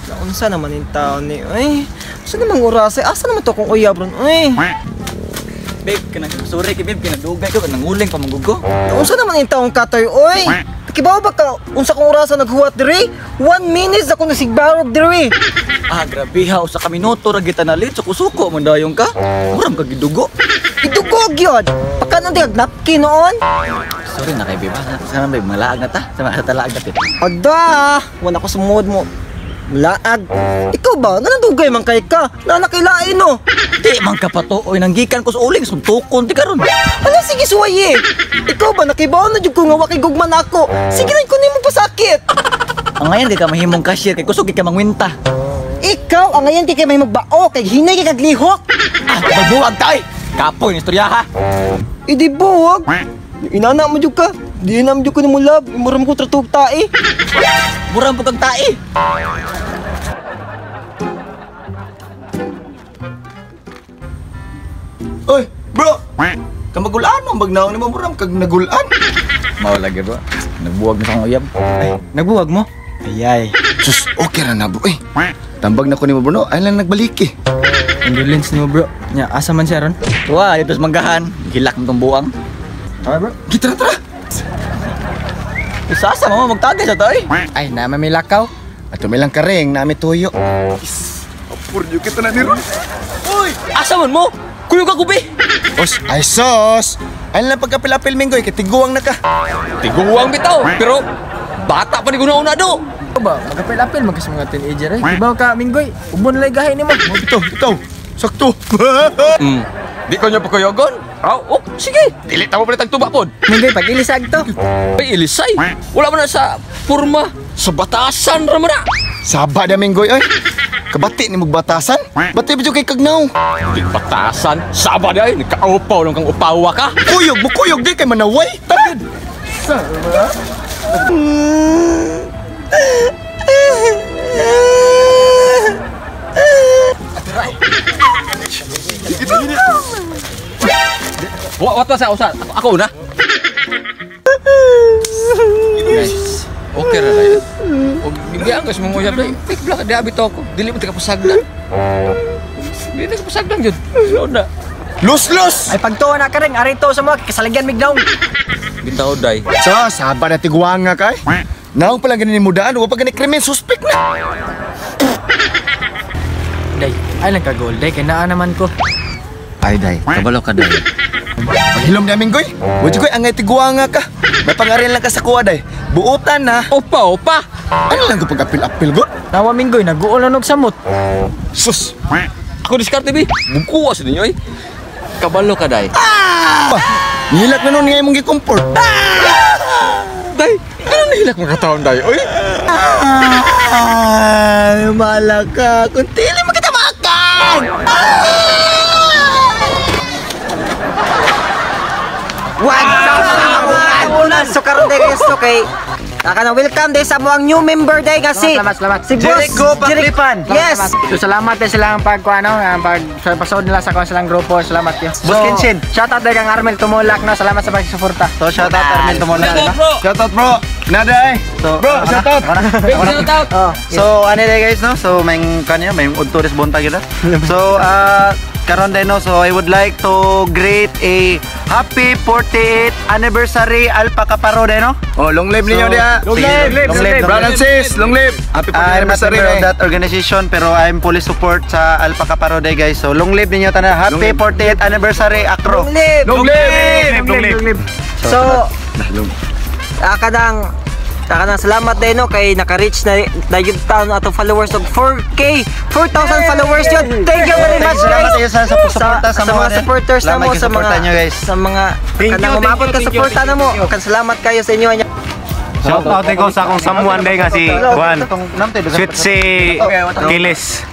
Unsa naman yung taon ni? Ay, unsa namang oras? Ay, asa naman to kung uyab ron? Ay, Babe, kanang sorry kay babe, kinadugay ko kanang uling pa manggugo. Unsa naman yung taong katoy? Oy, kibaw ba ka unsa kong orasa naghuwat diri? 1 minute ako nasigbarog diri. Ah, grabe ha, usa ka minuto ra kita nalit, suko-suko man dayon ka. Muram ka gidugo. Idugog yun. Pagka nang di napkin noon. Sorry na kay babe. Ha. Sana babe, malaag na ta. Sama sa talaag na ta. Ada, wala ko sa mood mo. Laag. Ikaw ba? Nanadugay man kay ka. Nanakailain no. Di man ka patuoy nanggikan ko sa uling, suntukon ti karon. Ala, sige suway eh. Ikaw ba nakibaw na jud ko nga wa kay gugma nako. Sige lang ko nimo pasakit. Ang ngayon kay ka mahimong cashier kay kusog kay ka mangwinta. Ikaw ang ngayon kay kay may magbao kay hinay kay kaglihok. Ah, magbuwag ta oy. Kapoy ni istorya ha. Idi buwag. Inana mo jud ka. Di na mo jud ko nimo love. Mura mo ko tratog tae. Mura mo kang tae. Oy, bro! Kamagulaan mo, bagnaong ni mo, muram kag nagulaan. Mao lagi bro. Nagbuwag na sa akong uyab. Ay, nagbuwag mo? Ayay. Sus, okay ra na bro. Eh, tambag na ko ni mo bro, no? Ay lang nagbalik eh. Condolence nimo bro. Nya asa man siya ron? Wa, dito sa manggahan. Gilak mo tong buwang. Tara bro. Gitara, tara! Isasa mo magtagay sa to eh. Ay na may lakaw. Ato may lang kareng, nami tuyo. Is, apur yun kita na ni Ron. Uy, asa man mo? Kuyo ka kubi. Os, ay sos! Ay lang pagkapil-apil minggoy, kay tiguang na ka. Tiguang bitaw, pero bata pa ni guna-una do. Ikaw ba magapil-apil man ka sa mga teenager eh. Kibaw ka Minggoy, ubon lay gahi nimo. Oh, bitaw, bitaw. Sakto. Di ko niya pagkuyogon. Oh, sige. Dili ta mo palit ang tuba pod. Minggoy pag ilisag to. Ay, ilisay. Wala man na sa purma, sa batasan ra man na. Saba na minggoy, ay. Kabati ni magbatasan. Bati ba kay kagnaw? Di batasan, saba di ay nagkaupaw lang kang upawa ka. Kuyog, bukuyog di kay manaway. Tara! Wa wa sa usa. Ako una. Nice. Okay ra dai. Og bigyan ko sa mga uyab dai. Tik blak di abit ako. Dili mo tika pasagdan. Dili ka pasagdan jud. Una. Los, los! Ay pagtuo na ka ring arito sa mga kasalagyan mignaw. Bitaw day. So, saba na tiguang nga kay. Naong palang ganin ni mudaan, wa pa gani krimen, suspect na. Day, ay lang ka gold day kay naa naman ko. Ay day, kabalo ka day. Paghilom na minggoy. Wa jud koy angay tiguang nga ka. May pangarin lang ka sa kuha day. Buotan na. Opa, opa. Ano lang ko pag-apil-apil god? Nawa Minggoy naguol na nog samot. Sus. Ako diskarte bi. Bukuwas ninyo ay. Kabalo ka day. Pa. Nihilak na nun nga imong gi-comfort. Day, ano nahilak mga taon day? Oy. Ay, malaka. Kung tili mo kita makan. Wag sa so karon day guys, so kay Naka na welcome day sa mo ang new member day kasi Salamat, salamat. Si Boss Jericho Paklipan. Yes. So salamat din silang pag ano, pag sa pasod nila sa kuan silang grupo. Salamat yun. Boss Kenshin. Shout out din kang Armel Tumulak no. Salamat sa pagsuporta. So shout out Armel Tumulak. Bro. Shout out bro. Nada eh. So, Bro, shout out. Shout out. Oh, So ano day guys no? So may kanya may udto res buntag yun. So karon day no, so I would like to greet a happy 48th anniversary Alpha Kaparo day no. Oh, long live ninyo So, diha. Long live, long live, long Brother and live. sis, long live. Happy 40th I'm not anniversary. member of eh. that organization pero I'm fully support sa Alpha Kaparo day guys. So long live ninyo tanan. Happy 48th anniversary Acro. Long live. Long live. Long live, long live. So, kanang salamat din no kay naka-reach na na yun taon atong followers og 4K, 4,000 followers yun. Thank you very much Salamat guys. kayo sa suporta sa mga supporters na Salamat mo kayo sa mga suporta nyo, guys. sa mga kanang umabot ka suporta na mo. Kan salamat kayo sa inyo. Shout out ko sa akong someone day nga si Juan. Sweet si Kilis.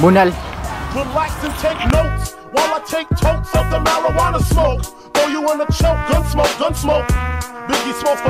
Bunal. Relax and take notes while I take totes of the marijuana smoke. Throw you in a choke, gun smoke, gun smoke. Biggie Smalls for